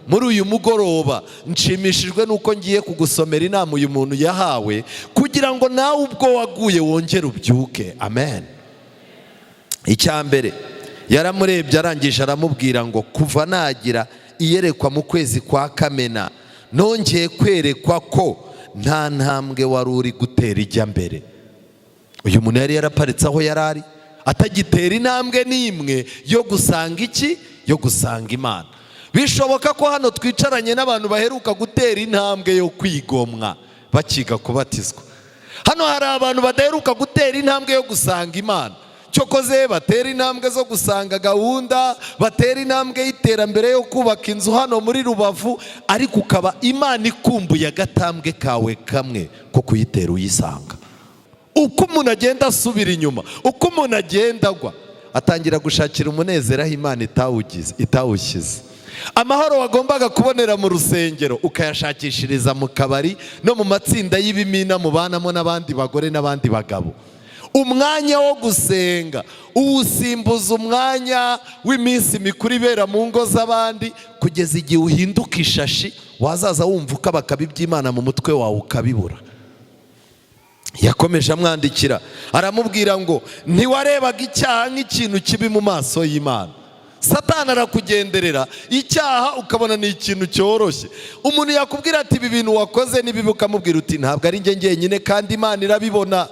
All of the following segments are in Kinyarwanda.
Muri uyu mugoroba nshimishijwe n'uko ngiye kugusomera inama uyu muntu yahawe, kugira ngo nawe ubwo waguye wongere ubyuke. Amen. Icya mbere, yaramurebye, arangije aramubwira ngo: "Kuva nagira iyerekwa mu kwezi kwa Kamena, nongeye kwerekwa ko nta ntambwe wari uri gutera ijya mbere." Uyu muntu yari yaraparitse aho yari ari, atagitera intambwe n'imwe yo gusanga iki? Yo gusanga Imana. Bishoboka ko hano twicaranye n'abantu baheruka gutera intambwe yo kwigomwa bakiga kubatizwa. Hano hari abantu badaheruka gutera intambwe yo gusanga Imana. Cyokoze batera intambwe zo gusanga gahunda, batera intambwe y'iterambere yo kubaka inzu hano muri Rubavu, ariko ukaba Imana ikumbuye agatambwe kawe kamwe ko kuyitera uyisanga. Uko umuntu agenda asubira inyuma, uko umuntu agenda agwa, atangira gushakira umunezero aho Imana itawugize, itawushyize. Amahoro wagombaga kubonera mu rusengero ukayashakishiriza mu kabari no mu matsinda y'ibimina mubanamo n'abandi bagore n'abandi bagabo. Umwanya wo gusenga uwusimbuza umwanya w'iminsi mikuru ibera mu ngo z'abandi, kugeza igihe uhinduka ishashi, wazaza wumva ukabakaba iby'Imana mu mutwe wawe ukabibura. Yakomeje amwandikira, aramubwira ngo: "Ntiwarebaga icyaha nk'ikintu kibi mu maso y'Imana." Satani arakugenderera, icyaha ukabona ni ikintu cyoroshye. Umuntu yakubwira ati: "Ibi bintu wakoze ni bibi," ukamubwira uti: "Ntabwo ari njye njyenyine, kandi Imana irabibona."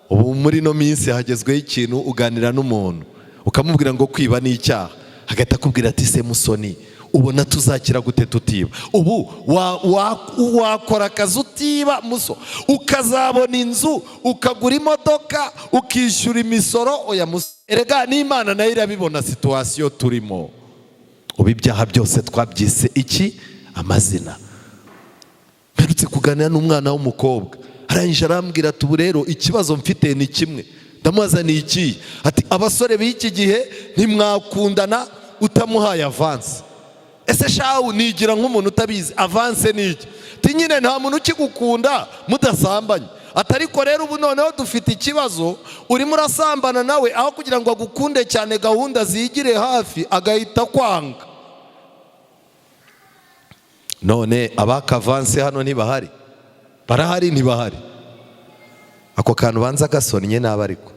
Ubu muri ino minsi hagezweho ikintu, uganira n'umuntu ukamubwira ngo kwiba ni icyaha, hagahita akubwira ati: "Se musoni, ubona tuzakira gute tutiba? Ubu wakora akazi utiba, muso, ukazabona inzu, ukagura imodoka, ukishyura imisoro? Oya muso, erega n'Imana nayo irabibona situation turimo." Ubu ibyaha byose twabyise iki? Amazina. Mperutse kuganira n'umwana w'umukobwa, arangije arambwira ati: "Ubu rero ikibazo mfite ni kimwe." Ndamubaza: "Ni ikihe?" Ati: "Abasore b'iki gihe ntimwakundana utamuhaye avance." Ese shawu, nigira nk'umuntu utabizi, avance ni iki? Ati: "Nyine nta muntu ukigukunda mudasambanye." Ati: "Ariko rero ubu noneho dufite ikibazo, urimo urasambana nawe, aho kugira ngo agukunde cyane, gahunda zigire hafi, agahita kwanga." None abaka avance hano ntibahari? Barahari? Ntibahari? Ako kantu banza gasonnye nabi, ariko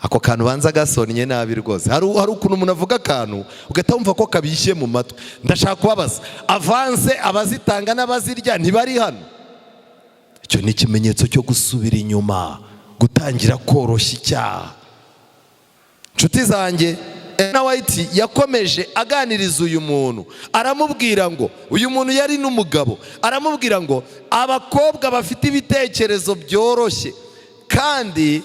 ako kantu banza gasonnye nabi rwose. Hari ukuntu umuntu avuga akantu ugahita wumva ko kabishye mu matwi. Ndashaka kubabaza: avance abazitanga n'abazirya ntibari hano? Icyo ni ikimenyetso cyo gusubira inyuma, gutangira koroshya icyaha. Inshuti zanjye, Ellen White yakomeje aganiriza uyu muntu, aramubwira ngo, uyu muntu yari n'umugabo, aramubwira ngo abakobwa bafite ibitekerezo byoroshye, kandi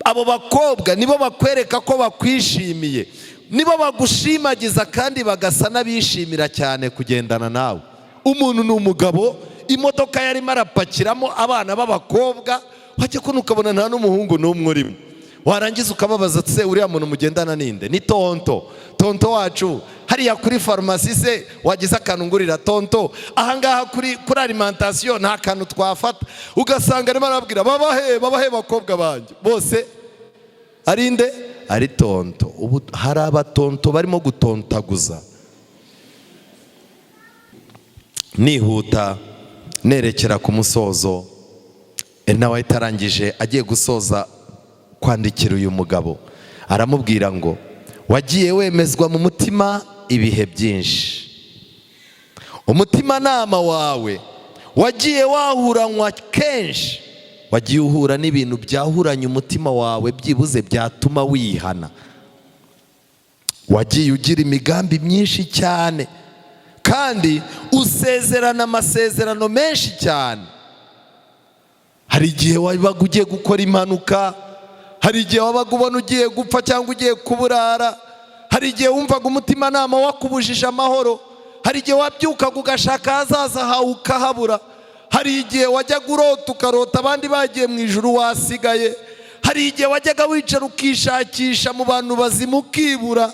abo bakobwa nibo bakwereka ko bakwishimiye, nibo bagushimagiza kandi bagasa n'abishimira cyane kugendana nawe. Umuntu ni umugabo, imodoka yarimo arapakiramo abana b'abakobwa, wajya kubona ukabona nta n'umuhungu n'umwe urimo. Warangiza ukababaza: "Se uriya muntu mugendana ninde?" "Ni tonto, tonto wacu hariya kuri farumasi. Se wagize akantu ngurira tonto? Ahangaha kuri alimentation nta kantu twafata?" Ugasanga arimo arababwira: "Babahe, babahe bakobwa banjye bose." Ari nde? Ari tonto. Ubu hari abatonto barimo gutontaguza. Nihuta nerekera ku musozo, nawe itarangije agiye gusoza kwandikira uyu mugabo, aramubwira ngo: "Wagiye wemezwa mu mutima ibihe byinshi, umutimanama wawe wagiye wahuranywa kenshi, wagiye uhura n'ibintu byahuranya umutima wawe, byibuze byatuma wihana. Wagiye ugira imigambi myinshi cyane kandi usezerana amasezerano menshi cyane. Hari igihe wabaga ugiye gukora impanuka, hari igihe wabaga ubona ugiye gupfa cyangwa ugiye kuburara, hari igihe wumvaga umutimanama wakubujije amahoro, hari igihe wabyukaga ugashaka ahazaza hawe ukahabura, hari igihe wajyaga urota, ukarota abandi bagiye mu ijuru wasigaye, hari igihe wajyaga wicara ukishakisha mu bantu bazima ukibura,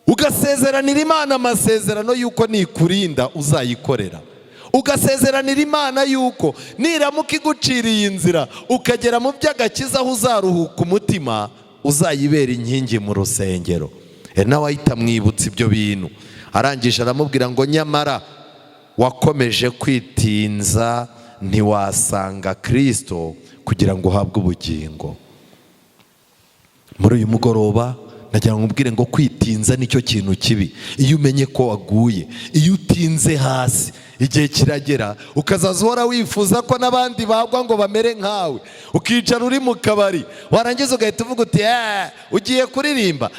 ugasezeranira Imana amasezerano y'uko nikurinda uzayikorera, ugasezeranira Imana y'uko niramuka iguciriye inzira ukagera mu by'agakiza aho uzaruhuka umutima, uzayibera inkingi mu rusengero." Nawe ahita amwibutsa ibyo bintu. Arangije aramubwira ngo: "Nyamara wakomeje kwitinza, ntiwasanga Kirisito kugira ngo uhabwe ubugingo." Muri uyu mugoroba nagira ngo nkubwire ngo kwitinza nicyo kintu kibi. Iyo umenye ko waguye, iyo utinze hasi, igihe kiragera ukazaza uhora wifuza ko n'abandi bagwa ngo bamere nkawe. Ukicara uri mu kabari, warangiza ugahita uvuga uti: "Eee, ugiye kuririmba?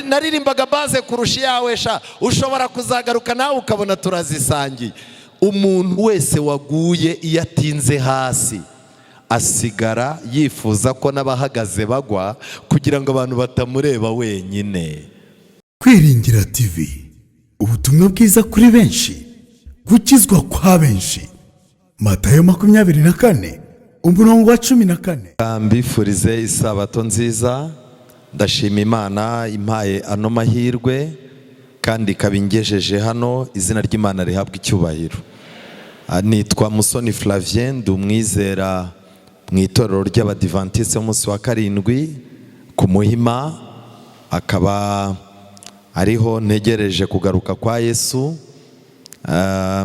Naririmbaga bass kurusha iyawe sha." Ushobora kuzagaruka nawe ukabona turazisangiye. Umuntu wese waguye, iyo atinze hasi, asigara yifuza ko n'abahagaze bagwa kugira ngo abantu batamureba wenyine. Kwiringira TV, ubutumwa bwiza kuri benshi, gukizwa kwa benshi. Matayo 24, umurongo wa 14. Mbifurize isabato nziza. Ndashima Imana impaye ano mahirwe kandi ikaba ingejeje hano. Izina ry'Imana rihabwa icyubahiro. Nitwa Musoni Flavien, ndi umwizera mu itorero ry'Abadivantisite umunsi wa karindwi ku Muhima, akaba ariho ntegereje kugaruka kwa Yesu.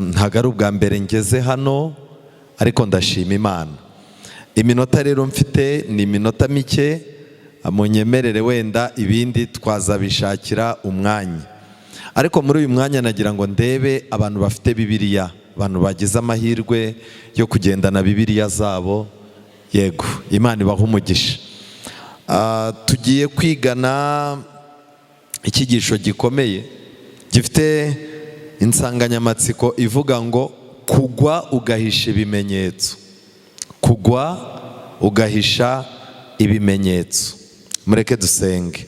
Ntabwo ari ubwa mbere ngeze hano, ariko ndashima Imana. Iminota rero mfite ni iminota mike, munyemerere, wenda ibindi twazabishakira umwanya. Ariko muri uyu mwanya nagira ngo ndebe abantu bafite Bibiliya, abantu bagize amahirwe yo kugendana Bibiliya zabo. Yego, Imana ibaha umugisha. Tugiye kwigana icyigisho gikomeye gifite insanganyamatsiko ivuga ngo "Kugwa ugahisha ibimenyetso". Kugwa ugahisha ibimenyetso. Mureke dusenge.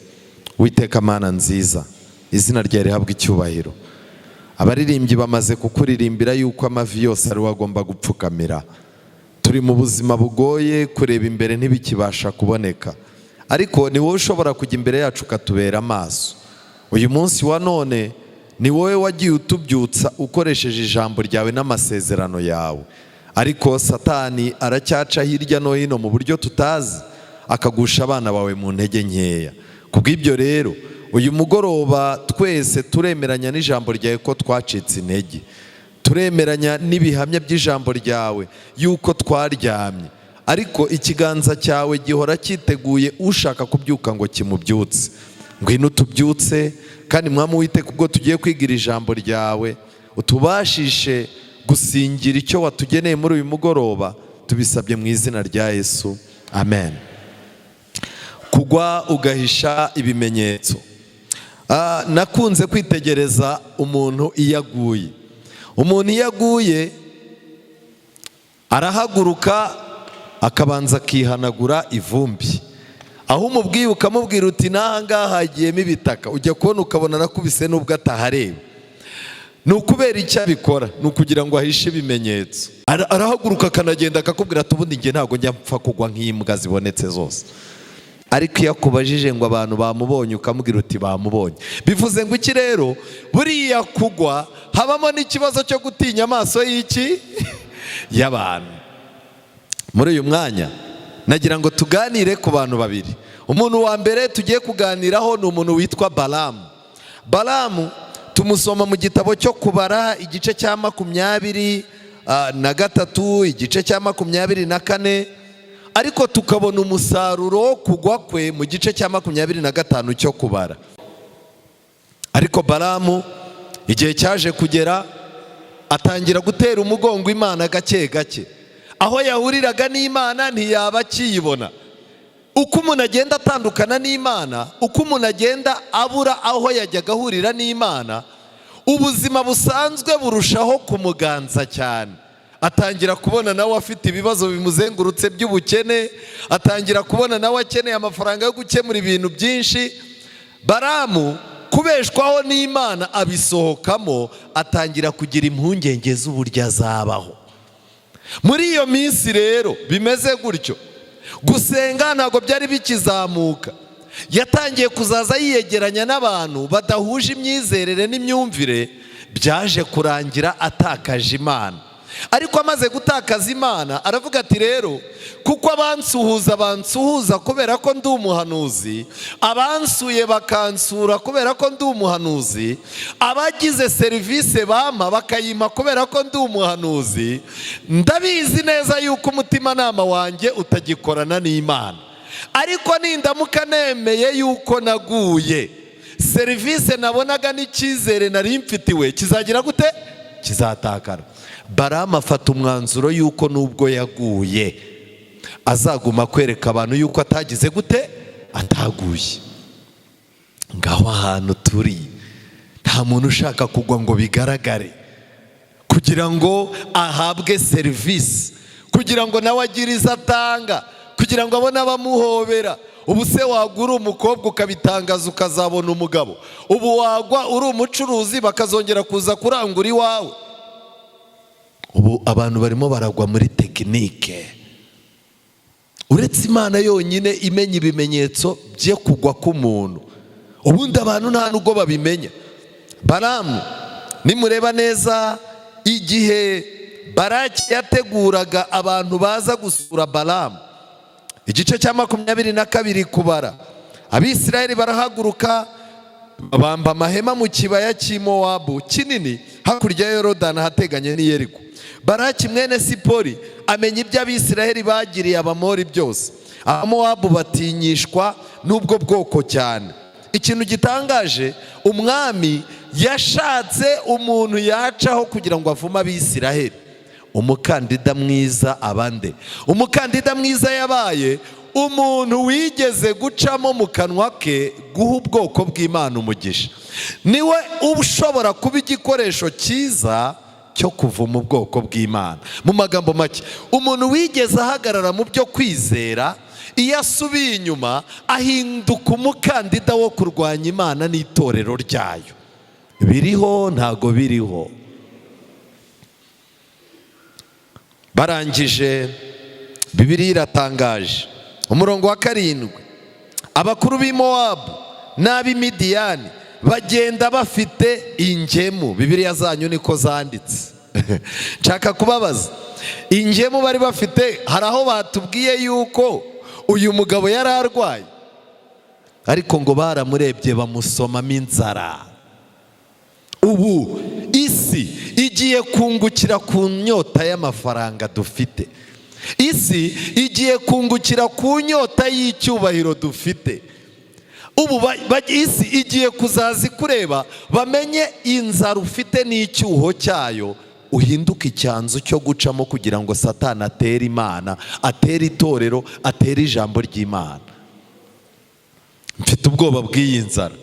Witeka Mana nziza, izina ryawe rihabwa icyubahiro. Abaririmbyi bamaze kukuririmbira yuko amavi yose ari we agomba gupfukamira. Turi mu buzima bugoye, kureba imbere ntibikibasha kuboneka, ariko ni wowe ushobora kujya imbere yacu ukatubera amaso. Uyu munsi wa none ni wowe wagiye utubyutsa ukoresheje ijambo ryawe n'amasezerano yawe, ariko Satani aracyaca hirya no hino mu buryo tutazi, akagusha abana bawe mu ntege nkeya. Kubw'ibyo rero, uyu mugoroba twese turemeranya n'ijambo ryawe ko twacitse intege, turemeranya n'ibihamya by'ijambo ryawe yuko twaryamye, ariko ikiganza cyawe gihora cyiteguye ushaka kubyuka ngo kimubyutse. Ngwino utubyutse. Kandi Mwami Uwiteka, ubwo tugiye kwigira ijambo ryawe, utubashishe gusingira icyo watugeneye muri uyu mugoroba. Tubisabye mu izina rya Yesu, amen. Kugwa ugahisha ibimenyetso. Nakunze kwitegereza umuntu iyo aguye. Umuntu iyo aguye arahaguruka, akabanza akihanagura ivumbi. Aho umubwiye, ukamubwira uti: "N'aha ngaha hagiyemo ibitaka", ujya kubona ukabona arakubise n'ubwo atahareba. Ni ukubera icyo abikora? Ni ukugira ngo ahishe ibimenyetso. Arahaguruka akanagenda, akakubwira ati: "Ubundi njye ntabwo njya mpfa kugwa nk'imbwa zibonetse zose." Ariko iyo akubajije ngo abantu bamubonye, ukamubwira uti: "Bamubonye", bivuze ngo iki rero? Buriya kugwa habamo n'ikibazo cyo gutinya amaso y'iki? Y'abantu. Muri uyu mwanya nagira ngo tuganire ku bantu babiri. Umuntu wa mbere tugiye kuganiraho ni umuntu witwa Balamu. Balamu tumusoma mu gitabo cyo Kubara, igice cya 23, igice cya 24, ariko tukabona umusaruro wo kugwa kwe mu gice cya 25 cyo Kubara. Ariko Balamu igihe cyaje kugera atangira gutera umugongo Imana gake gake. Aho yahuriraga n'Imana ntiyaba akiyibona. Uko umuntu agenda atandukana n'Imana, uko umuntu agenda abura aho yajyaga ahurira n'Imana, ubuzima busanzwe burushaho kumuganza cyane. Atangira kubona nawe afite ibibazo bimuzengurutse by'ubukene, atangira kubona nawe akeneye amafaranga yo gukemura ibintu byinshi. Baramu kubeshwaho n'Imana abisohokamo, atangira kugira impungenge z'uburyo azabaho. Muri iyo minsi rero bimeze gutyo, gusenga ntabwo byari bikizamuka. Yatangiye kuzaza yiyegeranya n'abantu badahuje imyizerere n'imyumvire. Byaje kurangira atakaje Imana. Ariko amaze gutakaza Imana, aravuga ati: "Rero kuko abansuhuza bansuhuza kubera ko ndi umuhanuzi, abansuye bakansura kubera ko ndi umuhanuzi, abagize serivisi bampa bakayima kubera ko ndi umuhanuzi, ndabizi neza yuko umutimanama wanjye utagikorana n'Imana. Ariko nindamuka nemeye yuko naguye, serivisi nabonaga n'icyizere nari mfitiwe kizagira gute? Kizatakara." Baramu afata umwanzuro yuko nubwo yaguye azaguma kwereka abantu yuko atagize gute? Ataguye. Ngaho ahantu turi, nta muntu ushaka kugwa ngo bigaragare, kugira ngo ahabwe serivisi, kugira ngo nawe agire izo atanga, kugira ngo abone abamuhobera. Ubu se wagwa uri umukobwa ukabitangaza, ukazabona umugabo? Ubu wagwa uri umucuruzi bakazongera kuza kurangura iwawe? Ubu abantu barimo baragwa muri technique. Uretse Imana yonyine imenya ibimenyetso byo kugwa k'umuntu, ubundi abantu nta nubwo babimenya. Baramu, nimureba neza, igihe Baraki yateguraga abantu baza gusura Baramu, igice cya 22 Kubara, Abisirayeli barahaguruka, bamba amahema mu kibaya cy'i Mowabu kinini hakurya ya Yorodani ahateganye n'i Yeriko. Baraki mwene Sipori amenya ibyo Abisirayeli bagiriye Abamori byose. Abamowabu batinyishwa n'ubwo bwoko cyane. Ikintu gitangaje, umwami yashatse umuntu yacaho kugira ngo avume Abisiraheli. Umukandida mwiza abande? Umukandida mwiza yabaye umuntu wigeze gucamo mu kanwa ke guha ubwoko bw'Imana umugisha. Niwe ushobora kuba igikoresho cyiza cyo kuvuma ubwoko bw'Imana. Mu magambo make, umuntu wigeze ahagarara mu byo kwizera, iyo asubiye inyuma ahinduka umukandida wo kurwanya Imana n'itorero ryayo. Biriho, ntago biriho? Barangije, Bibiliya iratangaje, umurongo wa 7: abakuru b'i Mowabu n'ab'Imidiyani bagenda bafite ingemu. Bibiliya zanyu niko zanditse. Nshaka kubabaza, ingemu bari bafite, hari aho batubwiye yuko uyu mugabo yari arwaye? Ariko ngo baramurebye bamusomamo inzara. Ubu isi igiye kungukira ku nyota y'amafaranga dufite, isi igiye kungukira ku nyota y'icyubahiro dufite. Ubu isi igiye kuzaza ikureba, bamenye inzara ufite n'icyuho cyayo, uhinduke icyanzu cyo gucamo kugira ngo Satani atere Imana, atere itorero, atere ijambo ry'Imana. Mfite ubwoba bw'iyi nzara.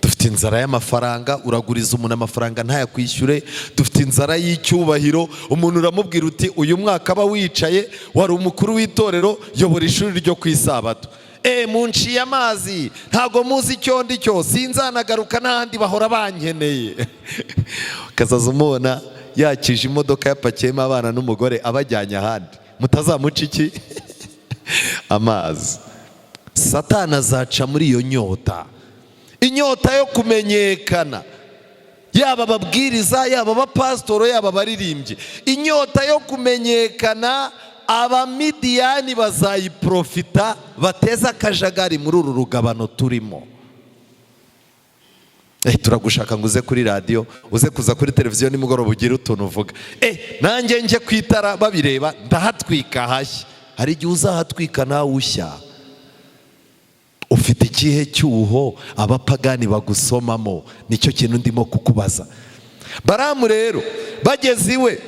Dufite inzara y'amafaranga, uraguriza umuntu amafaranga ntayakwishyure. Dufite inzara y'icyubahiro. Umuntu uramubwira uti: "Uyu mwaka aba wicaye, wari umukuru w'itorero, yobora ishuri ryo ku isabato." E, munciye amazi, ntabwo muzi icyo ndi cyo, sinzanagaruka n'ahandi bahora bankeneye. Ukazaza umubona yakije imodoka yapakiyemo abana n'umugore, abajyanye ahandi. Mutazamuca iki? Amazi. Satani azaca muri iyo nyota, inyota yo kumenyekana, yaba ababwiriza, yaba abapasitoro, yaba abaririmbyi, inyota yo kumenyekana. Abamidiyani bazayiprofita bateze akajagari muri uru rugabano turimo. Turagushaka ngo uze kuri radiyo, uze kuza kuri televiziyo nimugoroba, ugire utuntu uvuga. Nanjye njye ku itara babireba, ndahatwika hashya. Hari igihe uzahatwika nawe ushya. Ufite ikihe cyuho abapagani bagusomamo? Nicyo kintu ndimo kukubaza. Baramu rero bageze iwe,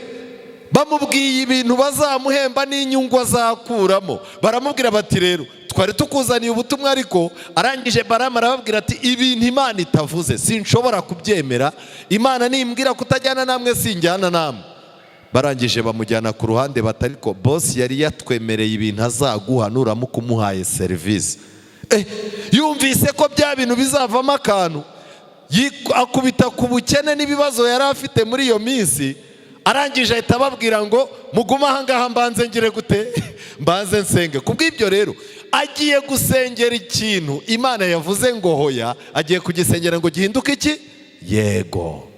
bamubwiye ibintu bazamuhemba n'inyungu azakuramo. Baramubwira bati: "Rero twari tukuzaniye ubutumwa." Ariko arangije, Baramu arababwira ati: "Ibintu Imana itavuze sinshobora kubyemera. Imana nimbwira kutajyana namwe, sinjyana namwe." Barangije bamujyana ku ruhande, bati: "Ariko boss yari yatwemereye ibintu azaguha nuramuka umuhaye serivisi." Yumvise ko bya bintu bizavamo akantu, akubita ku bukene n'ibibazo yari afite muri iyo minsi. Arangije ahita ababwira ngo: "Mugume ahangaha, mbanze ngire gute? Mbanze nsenge." Ku bw'ibyo rero agiye gusengera ikintu Imana yavuze ngo hoya, agiye kugisengera ngo gihinduke iki? Yego.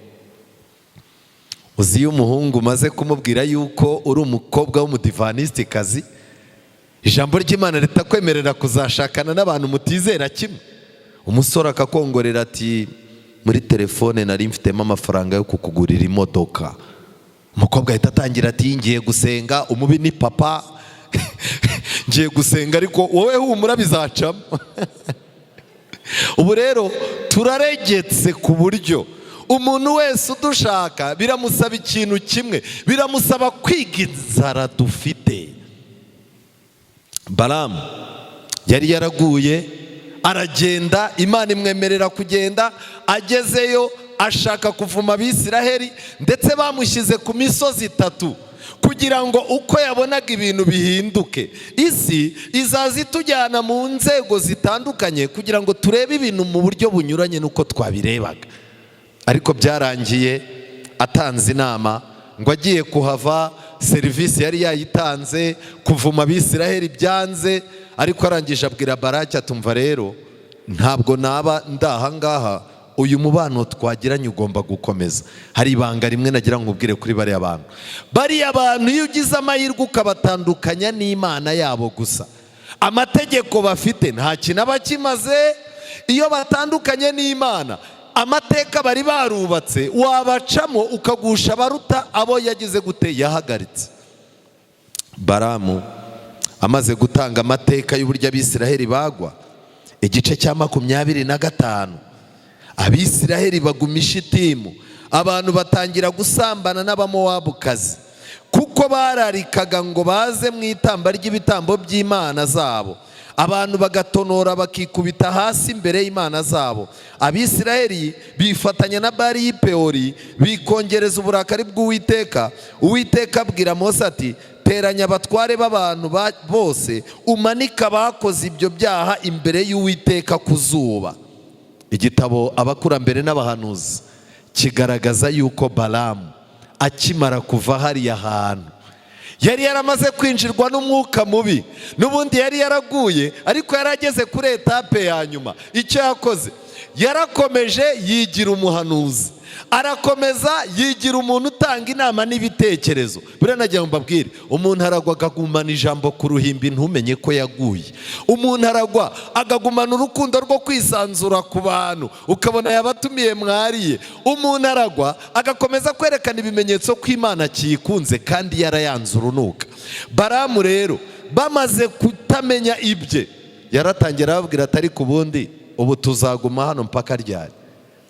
Uzi iyo umuhungu umaze kumubwira yuko uri umukobwa w'umudivanisitikazi, ijambo ry'Imana ritakwemerera kuzashakana n'abantu mutizera kimwe, umusore akakongorera ati muri telefone nari mfitemo amafaranga yo kukugurira imodoka. Umukobwa ahita atangira ati ngiye gusenga, umubi ni papa, ngiye gusenga ariko wowe humura bizacamo. Ubu rero turaregetse ku buryo umuntu wese udushaka biramusaba ikintu kimwe, biramusaba kwiga inzara dufite. Balamu yari yaraguye aragenda, Imana imwemerera kugenda, agezeyo ashaka kuvuma Abisiraheli, ndetse bamushyize ku misozi itatu kugira ngo uko yabonaga ibintu bihinduke. Isi izaza itujyana mu nzego zitandukanye kugira ngo turebe ibintu mu buryo bunyuranye n'uko twabirebaga. Ariko byarangiye atanze inama ngo agiye kuhava, serivisi yari yayitanze, kuvuma Abisiraheli byanze, ariko arangije abwira Baraki atumva rero ntabwo naba ndahangaha, uyu mubano twagiranye ugomba gukomeza. Hari ibanga rimwe nagira ngo ubwire kuri bariya bantu. Bariya bantu iyo ugize amahirwe ukabatandukanya n'Imana yabo gusa, amategeko bafite nta kintu aba kimaze. Iyo batandukanye n'Imana, amateka bari barubatse wabacamo ukagusha abaruta abo yagize gute yahagaritse. Baramu amaze gutanga amateka y'uburyo Abisiraheli bagwa, igice cya 25, Abisiraheli baguma i Shitimu, abantu batangira gusambana n'Abamowabukazi kuko bararikaga ngo baze mu itamba ry'ibitambo by'imana zabo, abantu bagatonora bakikubita hasi imbere y'imana zabo. Abisiraheli bifatanya na Bali y'i Pewori, bikongereza uburakari bw'Uwiteka. Uwiteka abwira Mose ati teranya abatware b'abantu bose, umanike abakoze ibyo byaha imbere y'Uwiteka ku zuba. Igitabo Abakurambere n'Abahanuzi kigaragaza yuko Balamu akimara kuva hariya hantu yari yaramaze kwinjirwa n'umwuka mubi. N'ubundi yari yaraguye, ariko yari ageze kuri étape ya nyuma. Icyo yakoze, yarakomeje yigira umuhanuzi, arakomeza yigira umuntu utanga inama n'ibitekerezo. Buriya nagira ngo mbabwire, umuntu aragwa akagumana ijambo ku ruhimbi ntumenye ko yaguye. Umuntu aragwa akagumana urukundo rwo kwisanzura ku bantu, ukabona yabatumiye mwariye. Umuntu aragwa agakomeza kwerekana ibimenyetso ko Imana kiyikunze kandi yarayanze urunuka. Baramu rero bamaze kutamenya ibye, yaratangira arababwira ati ariko ubundi ubu tuzaguma hano mpaka ryari?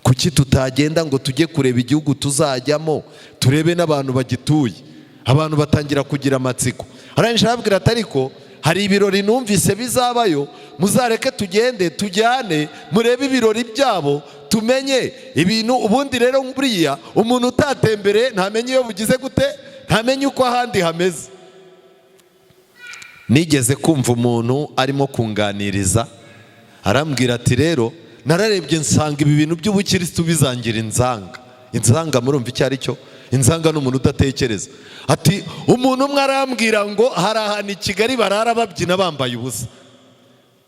Kuki tutagenda ngo tujye kureba igihugu tuzajyamo, turebe n'abantu bagituye? Abantu batangira kugira amatsiko. Arangije arababwira ati ariko hari ibirori numvise bizabayo, muzareke tugende tujyane murebe ibirori byabo, tumenye ibintu. Ubundi rero buriya umuntu utatembereye ntamenye iyo bugize gute, ntamenye uko ahandi hameze. Nigeze kumva umuntu arimo kunganiriza, arambwira ati rero nararebye nsanga ibi bintu by'ubukirisitu bizangira inzanga. Inzanga murumva icyo ari cyo? Inzanga ni umuntu udatekereza. Ati umuntu umwe arambwira ngo hari ahantu i Kigali barara babyina bambaye ubusa.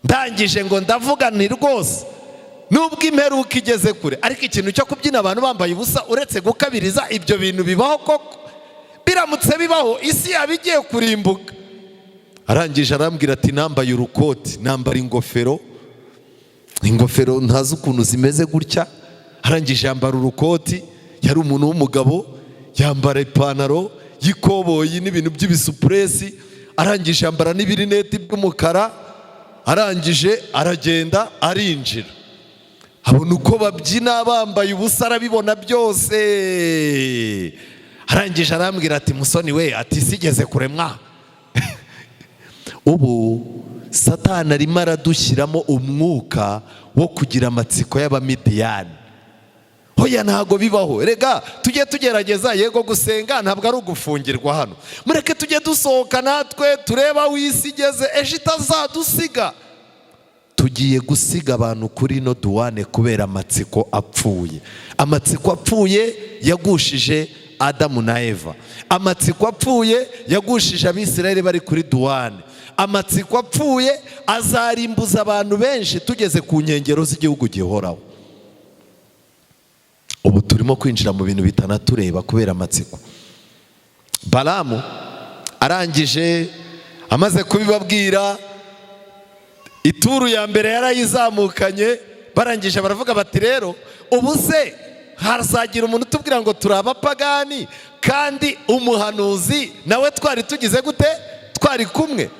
Ndangije ngo ndavuga nti rwose nubwo imperuka igeze kure, ariko ikintu cyo kubyina abantu bambaye ubusa, uretse gukabiriza, ibyo bintu bibaho koko? Biramutse bibaho isi yaba igiye kurimbuka. Arangije arambwira ati nambaye urukoti, nambara ingofero, ingofero ntazi ukuntu zimeze gutya. Arangije yambara urukoti, yari umuntu w'umugabo, yambara ipantaro y'ikoboyi n'ibintu by'ibisupuresi, arangije yambara n'ibirineti by'umukara, arangije aragenda arinjira, abona uko babyina bambaye ubusa, arabibona byose. Arangije arambwira ati musoni we, ati sigeze kuremwa. Ubu Satani arimo aradushyiramo umwuka wo kugira amatsiko y'Abamidiyani. Hoya, ntabwo bibaho. Rega tujye tugerageza, yego gusenga ntabwo ari ugufungirwa hano, mureke tujye dusohoka natwe turebe aho isi igeze, ejo itazadusiga. Tugiye gusiga abantu kuri ino duwane kubera amatsiko apfuye. Amatsiko apfuye yagushije Adamu na Eva, amatsiko apfuye yagushije Abisirayeli bari kuri duwane, amatsiko apfuye azarimbuza abantu benshi tugeze ku nkengero z'igihugu gihoraho. Ubu turimo kwinjira mu bintu bitanatureba kubera amatsiko. Balamu arangije, amaze kubibabwira, ituru ya mbere yarayizamukanye. Barangije baravuga bati: "Rero ubu se hazagira umuntu utubwira ngo turi abapagani, kandi umuhanuzi nawe twari tugize gute, twari kumwe?"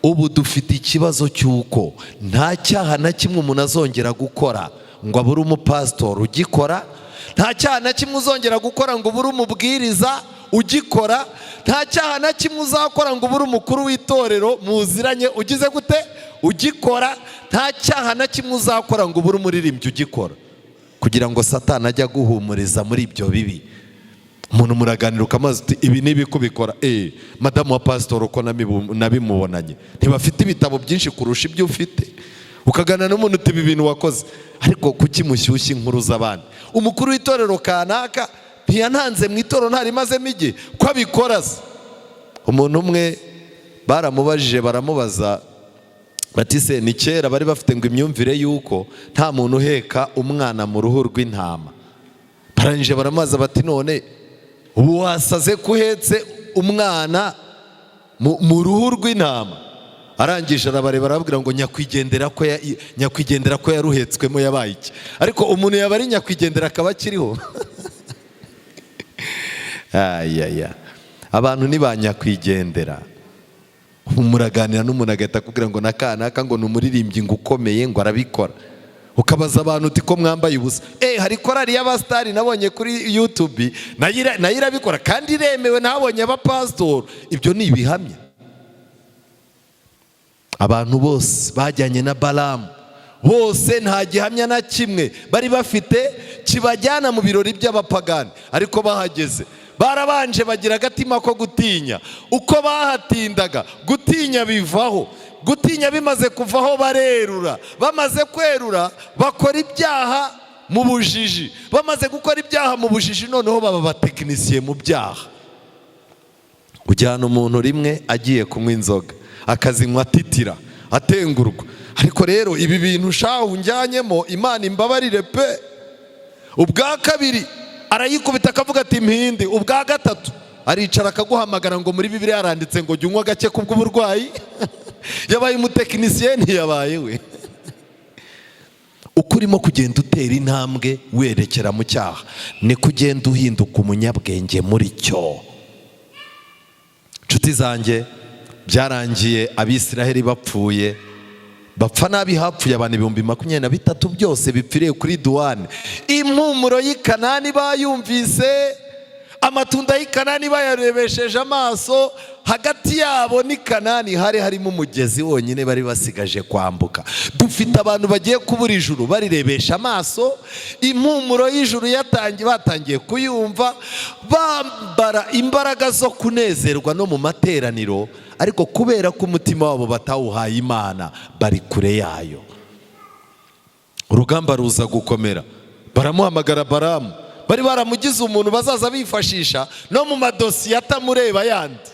Ubu dufite ikibazo cy'uko nta cyaha na kimwe umuntu azongera gukora ngo abure umupasitori ugikora, nta cyaha na kimwe uzongera gukora ngo ubure umubwiriza ugikora, nta cyaha na kimwe uzakora ngo ubure umukuru w'itorero muziranye ugize gute, ugikora, nta cyaha na kimwe uzakora ngo ubure umuririmbyi ugikora, kugira ngo Satani ajye aguhumuriza muri ibyo bibi. Umuntu muraganira ukamaze uti: "Ibi ni ibi kubikora." Madamu wa pasitori uko nabimubonanye, ntibafite ibitabo byinshi kurusha ibyo ufite. Ukaganira n'umuntu uti: "Ibi bintu wakoze, ariko kuki mushyushya inkuru z'abandi? Umukuru w'itorero kanaka ntiyantanze mu itorero, ntarimazemo igihe, ko abikora se?" Umuntu umwe baramubajije, baramubaza bati: "Se ni kera bari bafite ngo imyumvire y'uko nta muntu uheka umwana mu ruhu rw'intama." Barangije baramubaza bati: "None ubu wasaze ko uhetse umwana mu ruhu rw'intama?" Arangije arabareba, arababwira ngo: "Nyakwigendera ko yaruhetswemo yabaye iki?" Ariko umuntu yaba ari nyakwigendera akaba akiriho? Ayaya, abantu ni ba nyakwigendera. Muraganira n'umuntu agahita akubwira ngo na kanaka ngo ni umuririmbyi ngo ukomeye, ngo arabikora. Ukabaza abantu uti: "Ko mwambaye ubusa?" Hari korali y'abasitari nabonye kuri YouTube, nayo irabikora kandi iremewe, ntabonye abapasitori. Ibyo ni ibihamya. Abantu bose bajyanye na Balamu bose nta gihamya na kimwe bari bafite kibajyana mu birori by'abapagani, ariko bahageze barabanje bagira agatima ko gutinya. Uko bahatindaga, gutinya bivaho. Gutinya bimaze kuvaho, barerura. Bamaze kwerura, bakora ibyaha mu bujiji. Bamaze gukora ibyaha mu bujiji, noneho baba abatekinisiye mu byaha. Ujyana umuntu rimwe agiye kunywa inzoga, akazinywa atitira, atengurwa: "Ariko rero ibi bintu shahu njyanyemo, Imana imbabarire pe." Ubwa kabiri arayikubita, akavuga ati: "Mpinde." Ubwa gatatu aricara akaguhamagara ngo muri Bibiliya yaranditse ngo jya unywa gake kubw'uburwayi. Yabaye umutekinisiye, ntiyabaye we. Uko urimo kugenda utera intambwe werekera mu cyaha, niko ugenda uhinduka umunyabwenge muri cyo. Inshuti zanjye, byarangiye Abisiraheli bapfuye, bapfa nabi. Hapfuye abantu 23,000, byose bipfiriye kuri duwane. Impumuro y'i Kanani bayumvise, amatunda y'i Kanani bayarebesheje amaso. Hagati yabo n'i Kanani hari harimo umugezi wonyine bari basigaje kwambuka. Dufite abantu bagiye kubura ijuru barirebesha amaso, impumuro y'ijuru yatangiye, batangiye kuyumva, bambara imbaraga zo kunezerwa no mu materaniro, ariko kubera ko umutima wabo batawuhaye Imana, bari kure yayo. Urugamba ruza gukomera, baramuhamagara Baramu. Bari baramugize umuntu bazaza bifashisha no mu madosiye atamureba yandi.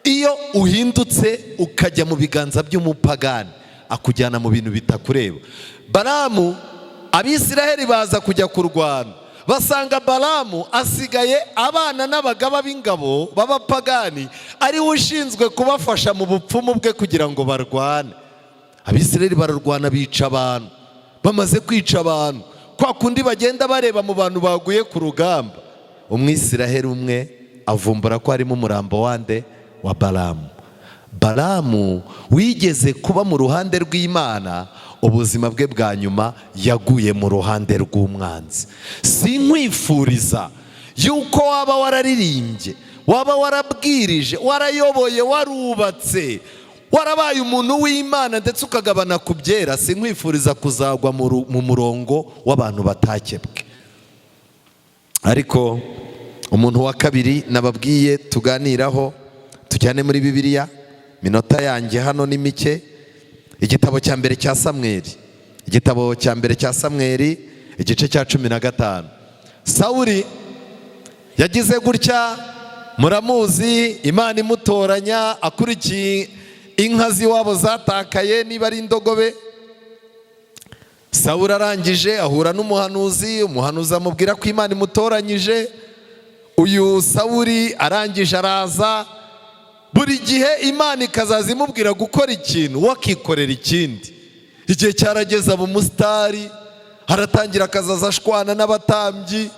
Iyo uhindutse ukajya mu biganza by'umupagani, akujyana mu bintu bitakureba. Baramu, Abisiraheli baza kujya kurwana, basanga Baramu asigaye abana n'abagaba b'ingabo b'abapagani, ariwe ushinzwe kubafasha mu bupfumu bwe kugira ngo barwane. Abisiraheli bararwana, bica abantu. Bamaze kwica abantu, kwa kundi bagenda bareba mu bantu baguye ku rugamba, Umwisiraheli umwe avumbura ko harimo umurambo wande? Wa Baramu. Baramu wigeze kuba mu ruhande rw'Imana, ubuzima bwe bwa nyuma yaguye mu ruhande rw'umwanzi. Sinkwifuriza yuko waba wararirimbye, waba warabwirije, warayoboye, warubatse, warabaye umuntu w'Imana, ndetse ukagabana ku byera, sinkwifuriza kuzagwa mu murongo w'abantu batakebwe. Ariko umuntu wa kabiri nababwiye tuganiraho, tujyane muri Bibiliya, minota yanjye hano ni mike. Igitabo cya mbere cya Samweri, igitabo cya mbere cya Samweri, igice cya 15. Sawuri yagize gutya, muramuzi, Imana imutoranya akurikiye inka z'iwabo zatakaye, niba ari indogobe. Sawuli arangije ahura n'umuhanuzi, umuhanuzi amubwira ko Imana imutoranyije. Uyu Sawuli arangije araza, buri gihe Imana ikazaza imubwira gukora ikintu, we akikorera ikindi. Igihe cyarageze aba umusitari, aratangira akazaza ashwana n'abatambyi,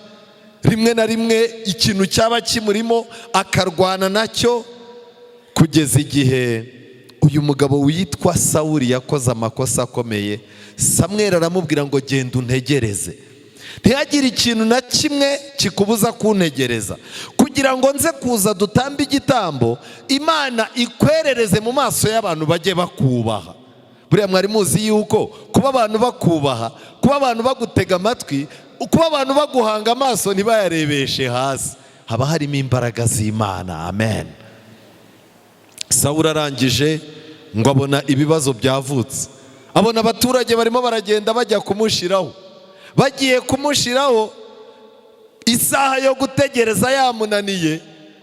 rimwe na rimwe ikintu cyaba kimurimo akarwana nacyo, kugeza igihe uyu mugabo witwa Sawuli yakoze amakosa akomeye. Samweli aramubwira ngo: "Genda untegereze, ntihagire ikintu na kimwe kikubuza kuntegereza, kugira ngo nze kuza dutambe igitambo, Imana ikwerereze mu maso y'abantu, bajye bakubaha." Buriya mwari muzi yuko kuba abantu bakubaha, kuba abantu bagutega amatwi, kuba abantu baguhanga amaso ntibayarebeshe hasi, haba harimo imbaraga z'Imana? Amen. Sawuli arangije ngo abona ibibazo byavutse, abona abaturage barimo baragenda bajya kumushiraho. Bagiye kumushiraho, isaha yo gutegereza yamunaniye.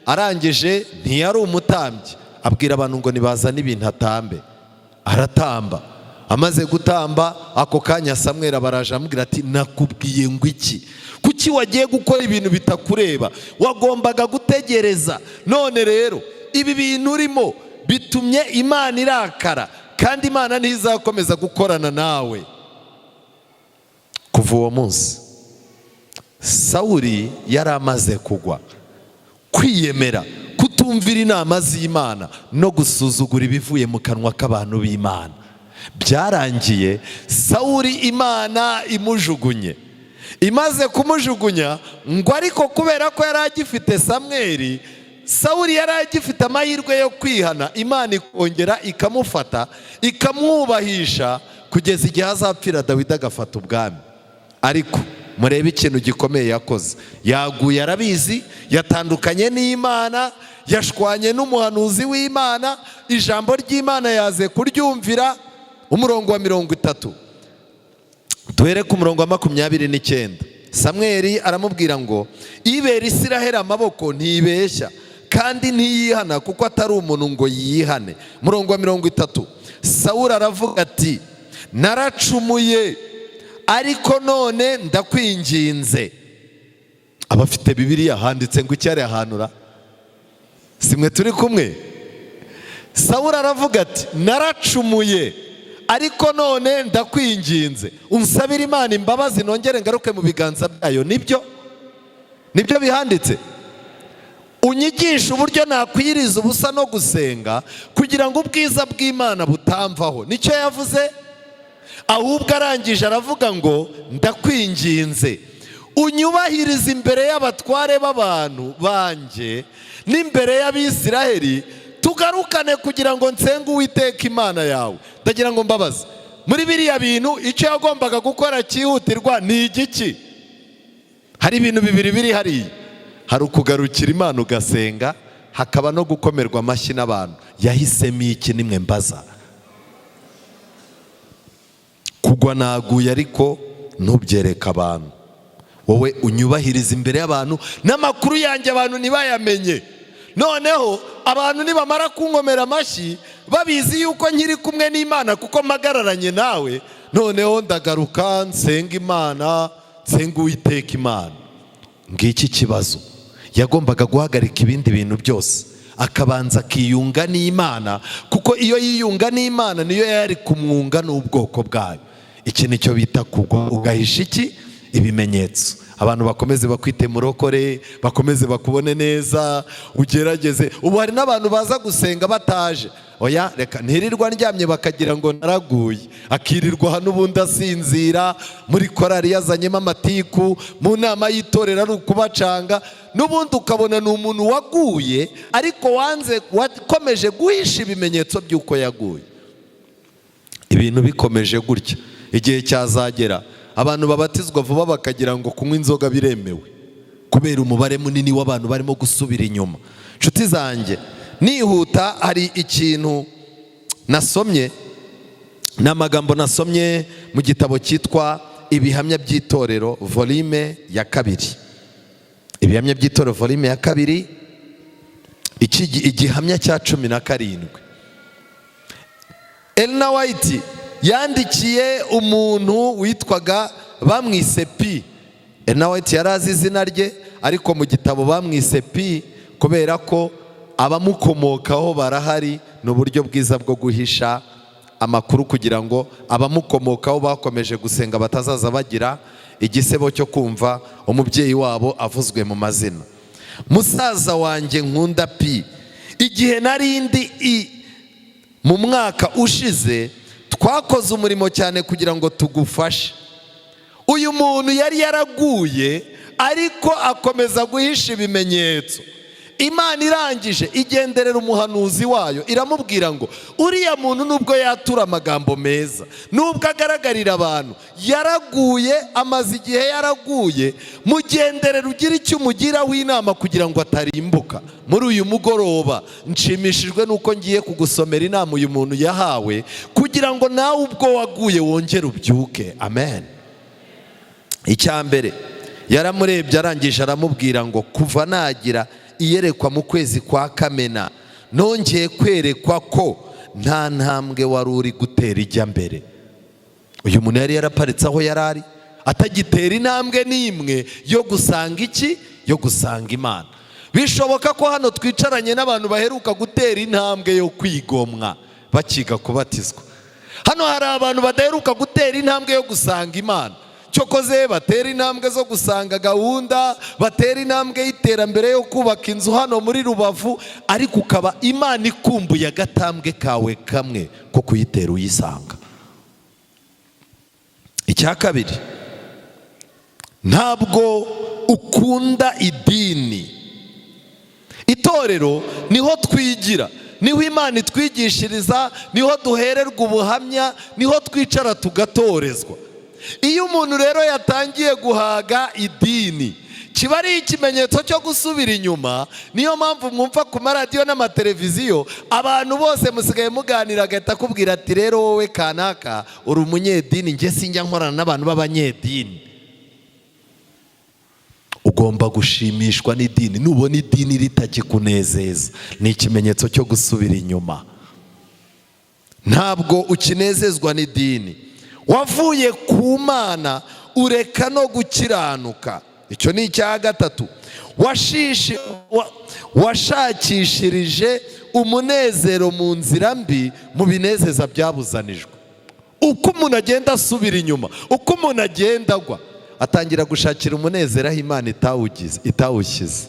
Arangije, ntiyari umutambyi, abwira abantu ngo nibazane ibintu atambe. Aratamba. Amaze gutamba, ako kanya Samweri abaraje, amubwira ati: "Nakubwiye ngo iki? Kuki wagiye gukora ibintu bitakureba? Wagombaga gutegereza. None rero ibi bintu urimo bitumye Imana irakara, kandi Imana ntizakomeza gukorana nawe." Kuva uwo munsi Sawuli yari amaze kugwa. Kwiyemera, kutumvira inama z'Imana no gusuzugura ibivuye mu kanwa k'abantu b'Imana, byarangiye Sawuli Imana imujugunye. Imaze kumujugunya ngo, ariko kubera ko yari agifite Samweri, Sawuli yari agifite amahirwe yo kwihana, Imana ikongera ikamufata, ikamwubahisha kugeza igihe azapfira, Dawidi agafata ubwami. Ariko murebe ikintu gikomeye yakoze. Yaguye arabizi, yatandukanye n'Imana, yashwanye n'umuhanuzi w'Imana, ijambo ry'Imana yaze kuryumvira. Umurongo wa 30, duhere ku murongo wa 29. Samweri aramubwira ngo: "Ibera Isiraheli amaboko ntibeshya kandi ntiyihana, kuko atari umuntu ngo yihane." Murongo wa 30, Sawuli aravuga ati: "Naracumuye, ariko none ndakwinginze." Abafite Bibiliya, handitse ngo icyari ahanura simwe turi kumwe. Sawuli aravuga ati: "Naracumuye, ariko none ndakwinginze, unsabire Imana imbabazi, nongere ngaruke mu biganza byayo." Nibyo bihanditse. "Unyigishe uburyo nakwiriza ubusa no gusenga, kugira ngo ubwiza bw'Imana butamvaho." Nicyo yavuze. Ahubwo arangije aravuga ngo: "Ndakwinginze, unyubahirize imbere y'abatware b'abantu banjye n'imbere y'Abisiraheli, tugarukane kugira ngo nsenge Uwiteka Imana yawe." Ndagira ngo mbabaze: muri biriya bintu, icyo yagombaga gukora cyihutirwa ni igiki? Hari ibintu bibiri biri hariya: hari ukugarukira Imana ugasenga, hakaba no gukomerwa amashyi n'abantu. Yahisemo iki? Nimwe mbaza. Kugwa naguye, ariko ntubyereke abantu. Wowe unyubahiriza imbere y'abantu, n'amakuru yanjye abantu ntibayamenye. Noneho abantu nibamara kunkomera amashyi, babizi yuko nkiri kumwe n'Imana kuko mpagararanye nawe, noneho ndagaruka nsenga Imana, nsenga Uwiteka Imana. Ngiki kibazo: yagombaga guhagarika ibindi bintu byose, akabanza akiyunga n'Imana, kuko iyo yiyunga n'Imana niyo yari kumwunga n'ubwoko bwayo. Iki nicyo bita kugwa ugahisha iki? Ibimenyetso. Abantu bakomeze bakwite murokore, bakomeze bakubone neza, ugerageze. Ubu hari n'abantu baza gusenga bataje: "Oya, reka ntirirwa ndyamye bakagira ngo naraguye." Akirirwa hano, ubundi asinzira muri korari, yazanyemo amatiku mu nama y'itorero, ari ukubacanga. N'ubundi ukabona ni umuntu waguye, ariko wanze, wakomeje guhisha ibimenyetso by'uko yaguye. Ibintu bikomeje gutya, igihe cyazagera abantu babatizwa vuba bakagira ngo kunywa inzoga biremewe, kubera umubare munini w'abantu barimo gusubira inyuma. Inshuti zanjye, nihuta, hari ikintu nasomye, ni amagambo nasomye mu gitabo cyitwa Ibihamya by'Itorero, volume ya 2. Ibihamya by'Itorero, volume ya 2, igihamya cya 17. Elena White Yandikiye umuntu witwaga, bamwise P. Ellen White yari azi izina rye, ariko mu gitabo bamwise P kubera ko abamukomokaho barahari. Ni uburyo bwiza bwo guhisha amakuru kugira ngo abamukomokaho bakomeje gusenga batazaza bagira igisebo cyo kumva umubyeyi wabo avuzwe mu mazina. Musaza wanjye nkunda P, igihe narindi i mu mwaka ushize twakoze umurimo cyane kugira ngo tugufashe. Uyu muntu yari yaraguye, ariko akomeza guhisha ibimenyetso. Imana irangije igenderera umuhanuzi wayo, iramubwira ngo uriya muntu, nubwo yatura amagambo meza, nubwo agaragarira abantu, yaraguye, amaze igihe yaraguye. Mugenderera ugira icyo umugiraho inama kugira ngo atarimbuka. Muri uyu mugoroba nshimishijwe nuko ngiye kugusomera inama uyu muntu yahawe kugira ngo nawe ubwo waguye wongere ubyuke. Amen. Icya mbere, yaramurebye, arangije aramubwira ngo kuva nagira iyerekwa mu kwezi kwa Kamena, nongeye kwerekwa ko nta ntambwe wari uri gutera ijya mbere. Uyu muntu yari yaraparitse aho yari ari, atagitera intambwe n'imwe yo gusanga iki? Yo gusanga Imana. Bishoboka ko hano twicaranye n'abantu baheruka gutera intambwe yo kwigomwa bakiga kubatizwa. Hano hari abantu badaheruka gutera intambwe yo gusanga Imana. Cyokoze batera intambwe zo gusanga gahunda, batera intambwe y'iterambere yo kubaka inzu hano muri Rubavu, ariko ukaba Imana ikumbuye agatambwe kawe kamwe ko kuyitera uyisanga. Icya kabiri, ntabwo ukunda idini. Itorero niho twigira, niho Imana itwigishiriza, niho duhererwa ubuhamya, niho twicara tugatorezwa. Iyo umuntu rero yatangiye guhaga idini, kiba ari ikimenyetso cyo gusubira inyuma. Niyo mpamvu mwumva ku maradiyo n'amateleviziyo abantu bose musigaye muganira, agahita akubwira ati: "Rero wowe kanaka uri umunyedini, njye sinjya nkorana n'abantu b'abanyedini." Ugomba gushimishwa n'idini. Nubona idini ritakikunezeza, ni ikimenyetso cyo gusubira inyuma. Ntabwo ukinezezwa n'idini, wavuye ku Mana, ureka no gukiranuka. Icyo ni icya gatatu. Washakishirije umunezero mu nzira mbi, mu binezeza byabuzanijwe. Uko umuntu agenda asubira inyuma, uko umuntu agenda agwa, atangira gushakira umunezero aho Imana itawushyize.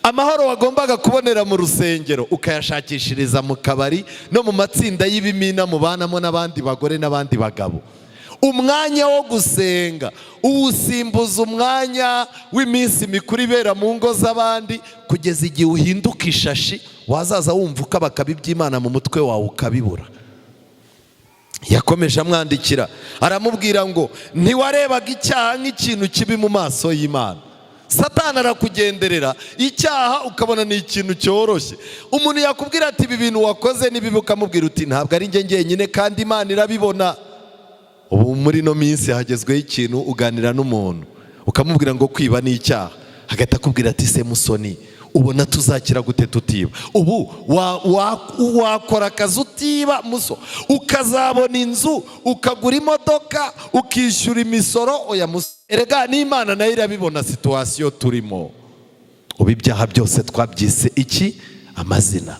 Amahoro wagombaga kubonera mu rusengero ukayashakishiriza mu kabari no mu matsinda y'ibimina mubanamo n'abandi bagore n'abandi bagabo. Umwanya wo gusenga uwusimbuza umwanya w'iminsi mikuru ibera mu ngo z'abandi, kugeza igihe uhinduka ishashi, wazaza wumva ukabakaba iby'Imana mu mutwe wawe ukabibura. Yakomeje amwandikira, aramubwira ngo ntiwarebaga icyaha nk'ikintu kibi mu maso y'Imana. Satani arakugenderera, icyaha ukabona ni ikintu cyoroshye. Umuntu yakubwira ati: "Ibi bintu wakoze ni bibi," ukamubwira uti: "Ntabwo ari njye njyenyine, kandi Imana irabibona." Ubu muri ino minsi hagezweho ikintu, uganira n'umuntu ukamubwira ngo kwiba ni icyaha, hagahita akubwira ati: "Se musoni, ubona tuzakira gute tutiba? Ubu wakora akazi utiba muso, ukazabona inzu, ukagura imodoka, ukishyura imisoro? Oya muso, erega n'Imana nayo irabibona situation turimo." Ubu ibyaha byose twabyise iki? Amazina.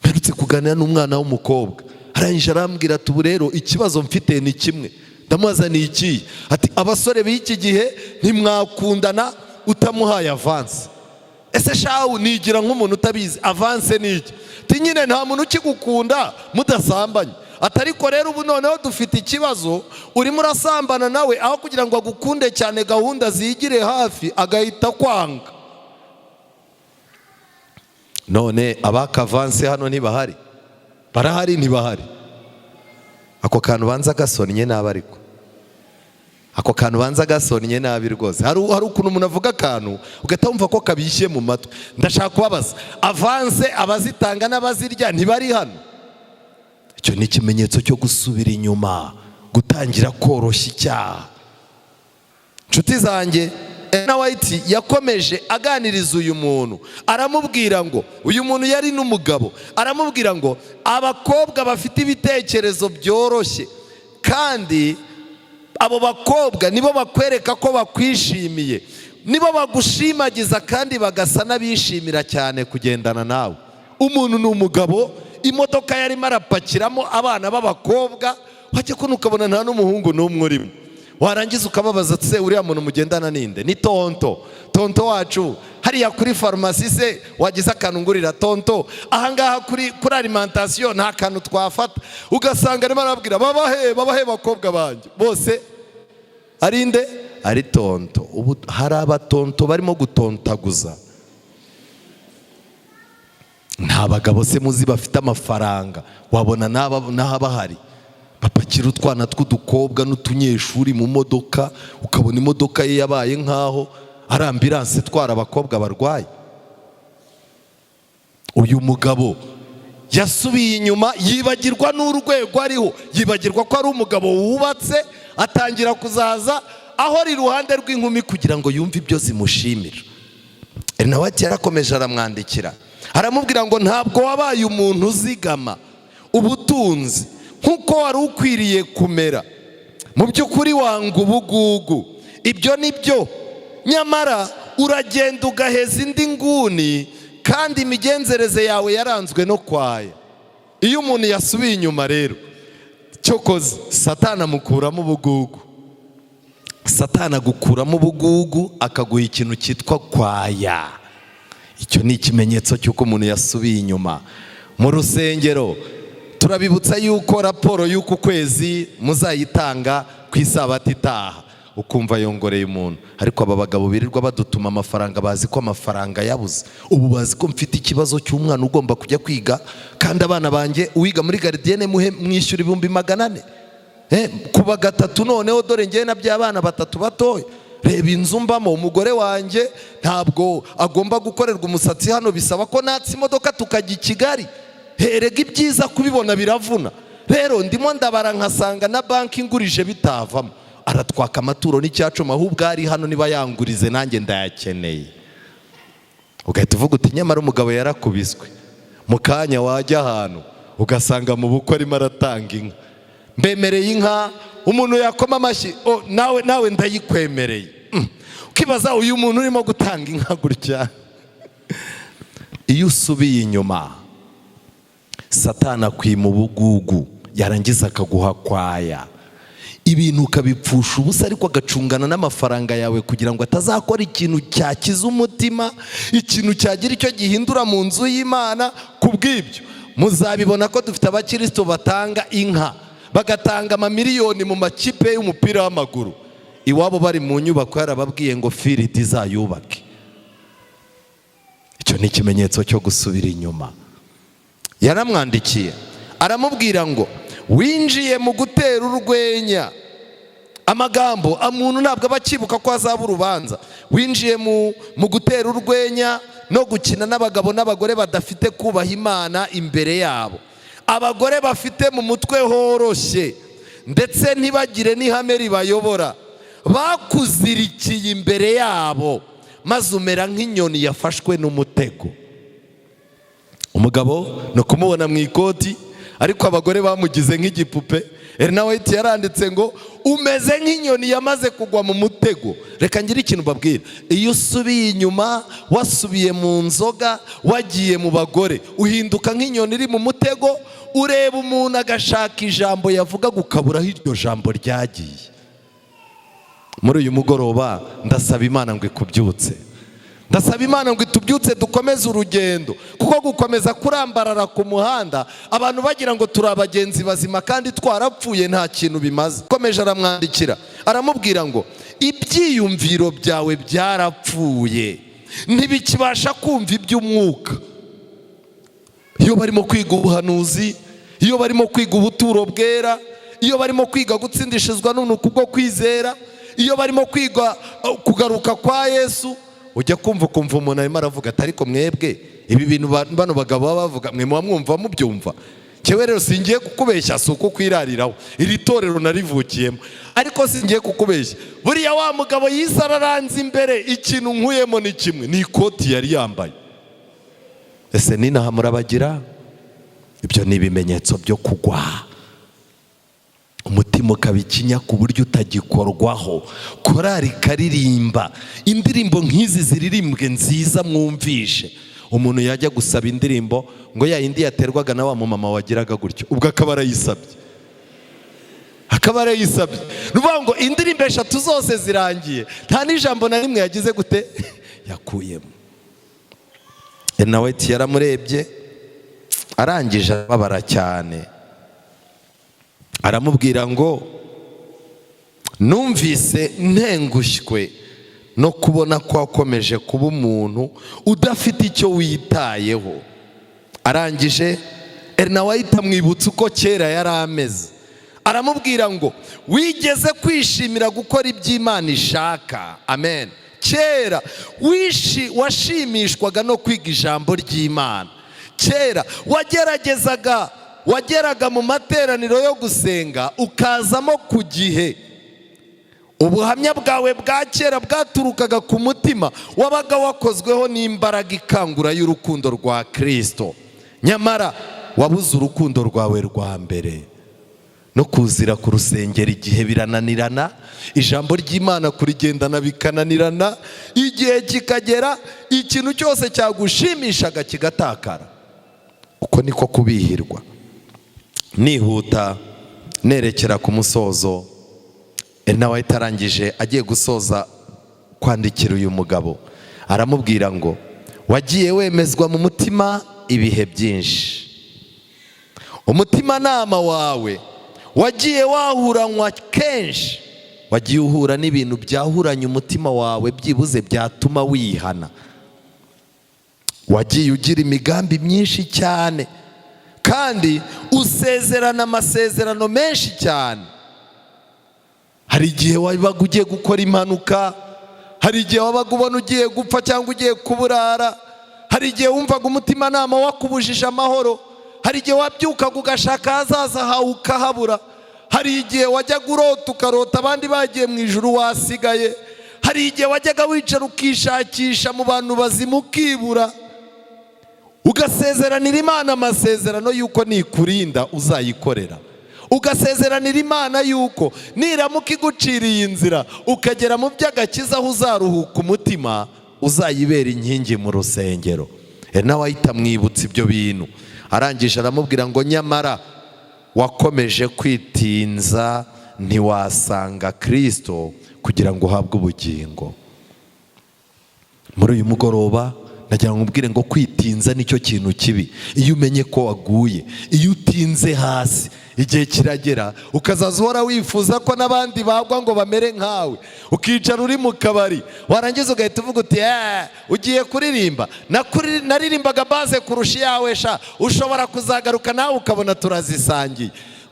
Mperutse kuganira n'umwana w'umukobwa, arangije arambwira ati: "Ubu rero ikibazo mfite ni kimwe." Ndamubaza: "Ni ikihe?" Ati: "Abasore b'iki gihe ntimwakundana utamuhaye avance." Ese shawu, nigira nk'umuntu utabizi, avance ni iki? Ati: "Nyine nta muntu ukigukunda mudasambanye." Ati: "Ariko rero ubu noneho dufite ikibazo, urimo urasambana nawe, aho kugira ngo agukunde cyane, gahunda zigire hafi, agahita kwanga." None abaka avance hano ntibahari? Barahari? Ntibahari? Ako kantu banza gasonnye nabi, ariko ako kantu banza gasonnye nabi rwose. Hari ukuntu umuntu avuga akantu ugahita wumva ko kabishye mu matwi. Ndashaka kubabaza: avance abazitanga n'abazirya ntibari hano? Icyo ni ikimenyetso cyo gusubira inyuma, gutangira koroshya icyaha. Inshuti zanjye, Ellen White yakomeje amwandikira, aramubwira ngo Ellen White yakomeje aganiriza uyu muntu, aramubwira ngo, uyu muntu yari n'umugabo, aramubwira ngo abakobwa bafite ibitekerezo byoroshye, kandi abo bakobwa nibo bakwereka ko bakwishimiye, nibo bagushimagiza kandi bagasa n'abishimira cyane kugendana nawe. Umuntu ni umugabo, imodoka yarimo arapakiramo abana b'abakobwa, wajya kubona ukabona nta n'umuhungu n'umwe urimo. Warangiza ukababaza: "Se uriya muntu mugendana ninde?" "Ni tonton, tonton wacu hariya kuri farumasi. Se wagize akantu ngurira tonton? Ahangaha kuri alimentation nta kantu twafata?" Ugasanga arimo arababwira: "Babahe, babahe bakobwa banjye bose." Ari nde? Ari tonton. Ubu hari abatonto barimo gutontaguza. Nta bagabo se muzi bafite amafaranga wabona n'abahari bapakira utwana tw'udukobwa n'utunyeshuri mu modoka, ukabona imodoka ye yabaye nk'aho ari ambulance itwara abakobwa barwaye? Uyu mugabo yasubiye inyuma, yibagirwa n'urwego ariho, yibagirwa ko ari umugabo wubatse, atangira kuzaza ahora iruhande rw'inkumi kugira ngo yumve ibyo zimushimira. Nawe yarakomeje aramwandikira, aramubwira ngo ntabwo wabaye umuntu uzigama ubutunzi nk'uko wari ukwiriye kumera. Mu by'ukuri wanga ubugugu, ibyo ni byo, nyamara uragenda ugaheza indi nguni, kandi imigenzereze yawe yaranzwe no kwaya. Iyo umuntu yasubiye inyuma rero, cyokoze Satana amukuramo ubugugu. Satana agukuramo ubugugu, akaguha ikintu cyitwa kwaya. Icyo ni ikimenyetso cy'uko umuntu yasubiye inyuma. Mu rusengero turabibutsa yuko raporo y'uku kwezi muzayitanga ku isabato itaha. Ukumva yongoreye umuntu: "Ariko aba bagabo birirwa badutuma amafaranga, bazi ko amafaranga yabuze? Ubu bazi ko mfite ikibazo cy'umwana ugomba kujya kwiga, kandi abana banjye uwiga muri gardienne muhe mwishyura 400,000 kuba gatatu. Noneho dore ngewe na by'abana batatu batoya. Reba inzu mbamo, umugore wanjye ntabwo agomba gukorerwa umusatsi hano, bisaba ko natse imodoka tukajya i Kigali. Herega ibyiza kubibona biravuna. Rero ndimo ndabara nkasanga na banki ingurije bitavamo. Aratwaka amaturo n'icyacuma, ahubwo ari hano niba yangurize nanjye ndayakeneye." Ugahita uvuga uti: "Nyamara umugabo yarakubiswe." Mu kanya wajya ahantu ugasanga mu bukwe arimo aratanga inka: "Mbemereye inka." Umuntu yakoma amashyi: "Oh, nawe, nawe ndayikwemereye." Ukibaza uyu muntu urimo gutanga inka gutya. Iyo usubiye inyuma, Satana akwima ubugugu, yarangiza akaguha kwaya, ibintu ukabipfusha ubusa, ariko agacungana n'amafaranga yawe kugira ngo atazakora ikintu cyakiza umutima, ikintu cyagira icyo gihindura mu nzu y'Imana. Ku bw'ibyo muzabibona ko dufite abakristo batanga inka, bagatanga amamiliyoni mu makipe y'umupira w'amaguru, iwabo bari mu nyubako yarababwiye ngo field izayubake. Icyo ni ikimenyetso cyo gusubira inyuma. Yaramwandikiye, aramubwira ngo winjiye mu gutera urwenya amagambo. Umuntu ntabwo aba akibuka ko azaba urubanza. Winjiye mu gutera urwenya no gukina n'abagabo n'abagore badafite kubaha Imana imbere yabo, abagore bafite mu mutwe horoshye ndetse ntibagire n'ihame ribayobora. Bakuzirikiye imbere yabo, maze umera nk'inyoni yafashwe n'umutego. Umugabo ni ukumubona mu ikoti, ariko abagore bamugize nk'igipupe. Ellen White yaranditse ngo umeze nk'inyoni yamaze kugwa mu mutego. Reka ngire ikintu babwira: iyo usubiye inyuma, wasubiye mu nzoga, wagiye mu bagore, uhinduka nk'inyoni iri mu mutego. Ureba umuntu agashaka ijambo yavuga, ukabura aho iryo jambo ryagiye. Muri uyu mugoroba ndasaba Imana ngo ikubyutse, ndasaba Imana ngo itubyutse, dukomeze urugendo, kuko gukomeza kurambarara ku muhanda abantu bagira ngo turi abagenzi bazima kandi twarapfuye nta kintu bimaze. Komeje aramwandikira, aramubwira ngo ibyiyumviro byawe byarapfuye, ntibikibasha kumva iby'umwuka. Iyo barimo kwiga ubuhanuzi, iyo barimo kwiga ubuturo bwera, iyo barimo kwiga gutsindishizwa n'unuku bwo kwizera, iyo barimo kwiga kugaruka kwa Yesu, ujya kumva ukumva umuntu arimo aravuga ati: "Ariko mwebwe ibi bintu bano bagabo baba bavuga, mwe muba mwumva mubyumva?" Cyewe rero singiye kukubeshya, si uko kwirariraho, iri torero narivukiyemo. Ariko singiye kukubeshya, buriya wa mugabo yisararanze imbere, ikintu nkuyemo ni kimwe, ni ikoti yari yambaye. Ese ninaha murabagira? Ibyo ni ibimenyetso byo kugwa. Umutima ukaba ikinya ku buryo utagikorwaho. Korari ikaririmba indirimbo nk'izi ziririmbwe nziza, mwumvishe umuntu yajya gusaba indirimbo ngo ya yindi yaterwaga na wa mumama wagiraga gutyo, ubwo akaba arayisabye, akaba arayisabye. Ni ukuvuga ngo indirimbo eshatu zose zirangiye, nta n'ijambo na rimwe yagize gute yakuyemo. Nawe yaramurebye, arangije arababara cyane, aramubwira ngo: "Numvise ntengushywe no kubona ko wakomeje kuba umuntu udafite icyo witayeho." Arangije nawe ahita amwibutsa uko kera yari ameze, aramubwira ngo: "Wigeze kwishimira gukora iby'Imana ishaka." Amen. Kera washimishwaga no kwiga ijambo ry'Imana. Kera wageragezaga, wageraga mu materaniro yo gusenga ukazamo ku gihe. Ubuhamya bwawe bwa kera bwaturukaga ku mutima wabaga wakozweho n'imbaraga ikangura y'urukundo rwa Kirisito. Nyamara wabuze urukundo rwawe rwa mbere. No kuzira ku rusengero igihe birananirana, ijambo ry'Imana kurigendana bikananirana, igihe kikagera ikintu cyose cyagushimishaga kigatakara. Uko niko kubihirwa. Nihuta nerekera ku musozo, nawe itarangije agiye gusoza kwandikira uyu mugabo, aramubwira ngo: "Wagiye wemezwa mu mutima ibihe byinshi. Umutimanama wawe wagiye wahuranywa kenshi. Wagiye uhura n'ibintu byahuranye umutima wawe, byibuze byatuma wihana. Wagiye ugira imigambi myinshi cyane kandi usezerana amasezerano menshi cyane. Hari igihe wabaga ugiye gukora impanuka, hari igihe wabaga ubona ugiye gupfa cyangwa ugiye kuburara, hari igihe wumvaga umutimanama wakubujije amahoro, hari igihe wabyukaga ugashaka ahazaza hawe ukahabura, hari igihe wajyaga urota ukarota abandi bagiye mu ijuru wasigaye, hari igihe wajyaga wicara ukishakisha mu bantu bazima ukibura, ugasezeranira Imana amasezerano y'uko nikurinda uzayikorera, ugasezeranira Imana y'uko niramuka iguciriye inzira ukagera mu by'agakiza aho uzaruhuka umutima, uzayibera inkingi mu rusengero." Nawe ahita amwibutsa ibyo bintu. Arangije aramubwira ngo: "Nyamara wakomeje kwitinza, ntiwasanga Kirisito kugira ngo uhabwe ubugingo." Muri uyu mugoroba nagira ngo nkubwire ngo kwitinza nicyo kintu kibi. Iyo umenye ko waguye, iyo utinze hasi, igihe kiragera ukazaza uhora wifuza ko n'abandi bagwa ngo bamere nkawe. Ukicara uri mu kabari, warangiza ugahita uvuga uti: "Eee, ugiye kuririmba? Naririmbaga bass kurusha iyawe sha, ushobora kuzagaruka nawe ukabona turazisangiye."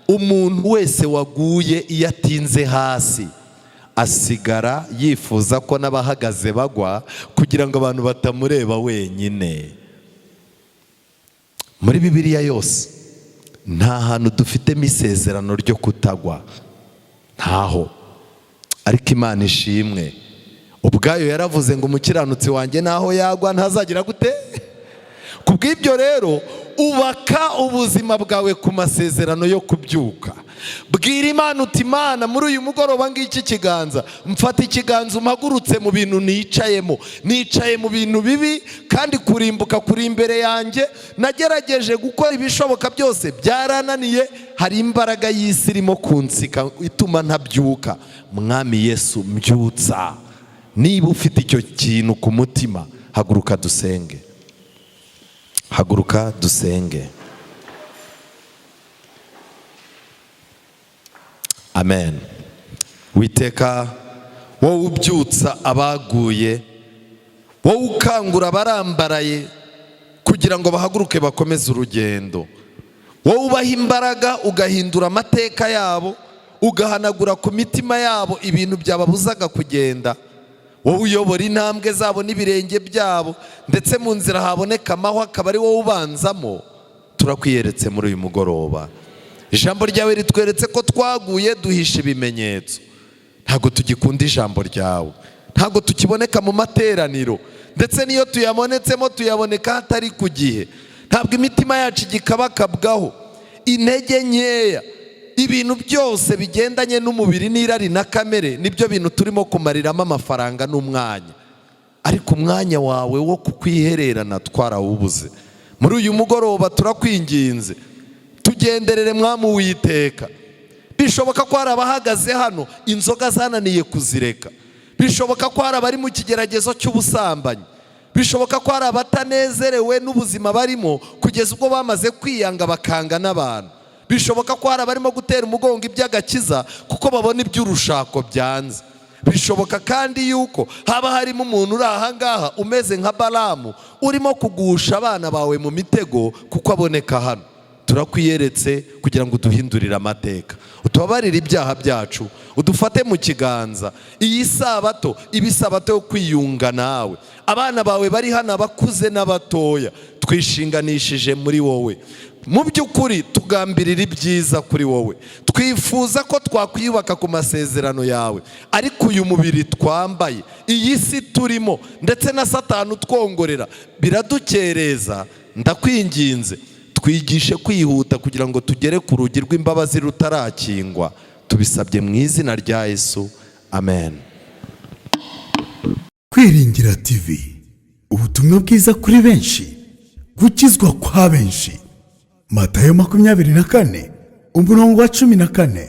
Umuntu wese waguye, iyo atinze hasi, asigara yifuza ko n'abahagaze bagwa kugira ngo abantu batamureba wenyine. Muri Bibiliya yose nta hantu dufitemo isezerano ryo kutagwa, ntaho. Ariko Imana ishimwe, ubwayo yaravuze ngo: "Umukiranutsi wanjye naho yagwa ntazagira gute?" Ku bw'ibyo rero, ubaka ubuzima bwawe ku masezerano yo kubyuka. Bwira Imana uti: "Imana, muri uyu mugoroba ngiki ikiganza, mfata ikiganza umpagurutse mu bintu nicayemo. Nicaye mu bintu bibi kandi kurimbuka kuri imbere yanjye. Nagerageje gukora ibishoboka byose byarananiye. Hari imbaraga y'isi irimo kunsika ituma ntabyuka. Mwami Yesu, mbyutsa." Niba ufite icyo kintu ku mutima, haguruka dusenge, haguruka dusenge. Amen. Witeka, wowe ubyutsa abaguye, wowe ukangura abarambaraye kugira ngo bahaguruke bakomeze urugendo, wowe ubaha imbaraga ugahindura amateka yabo, ugahanagura ku mitima yabo ibintu byababuzaga kugenda, wowe uyobora intambwe zabo n'ibirenge byabo, ndetse mu nzira haboneka amahwa akaba ari wowe ubanzamo, turakwiyeretse muri uyu mugoroba. Ijambo ryawe ritweretse ko twaguye, duhisha ibimenyetso. Ntabwo tugikunda ijambo ryawe, ntabwo tukiboneka mu materaniro, ndetse n'iyo tuyabonetsemo tuyaboneka hatari ku gihe. Ntabwo imitima yacu igikabakabwaho, intege nkeya, ibintu byose bigendanye n'umubiri n'irari na kamere nibyo bintu turimo kumariramo amafaranga n'umwanya, ariko umwanya wawe wo kukwihererana twarawubuze. Muri uyu mugoroba turakwinginze, tugenderere, Mwami Uwiteka. Bishoboka ko hari abahagaze hano inzoga zananiye kuzireka, bishoboka ko hari abari mu kigeragezo cy'ubusambanyi, bishoboka ko hari abatanezerewe n'ubuzima barimo kugeza ubwo bamaze kwiyanga bakanga n'abantu, bishoboka ko hari abarimo gutera umugongo iby'agakiza kuko babona iby'urushako byanze. Bishoboka kandi yuko haba harimo umuntu uri aha ngaha umeze nka Balamu, urimo kugusha abana bawe mu mitego kuko aboneka hano. Turakwiyeretse kugira ngo uduhindurire amateka, utubabarire ibyaha byacu, udufate mu kiganza. Iyi sabato iba isabato yo kwiyunga nawe. Abana bawe bari hano, abakuze n'abatoya, twishinganishije muri wowe. Mu by'ukuri tugambirira ibyiza kuri wowe, twifuza ko twakwiyubaka ku masezerano yawe, ariko uyu mubiri twambaye, iyi si turimo, ndetse na Satani utwongorera biradukereza. Ndakwinginze, twigishe kwihuta kugira ngo tugere ku rugi rw'imbabazi rutarakingwa. Tubisabye mu izina rya Yesu, amen. Kwiringira TV, ubutumwa bwiza kuri benshi, gukizwa kwa benshi. Matayo 24 umurongo wa 14.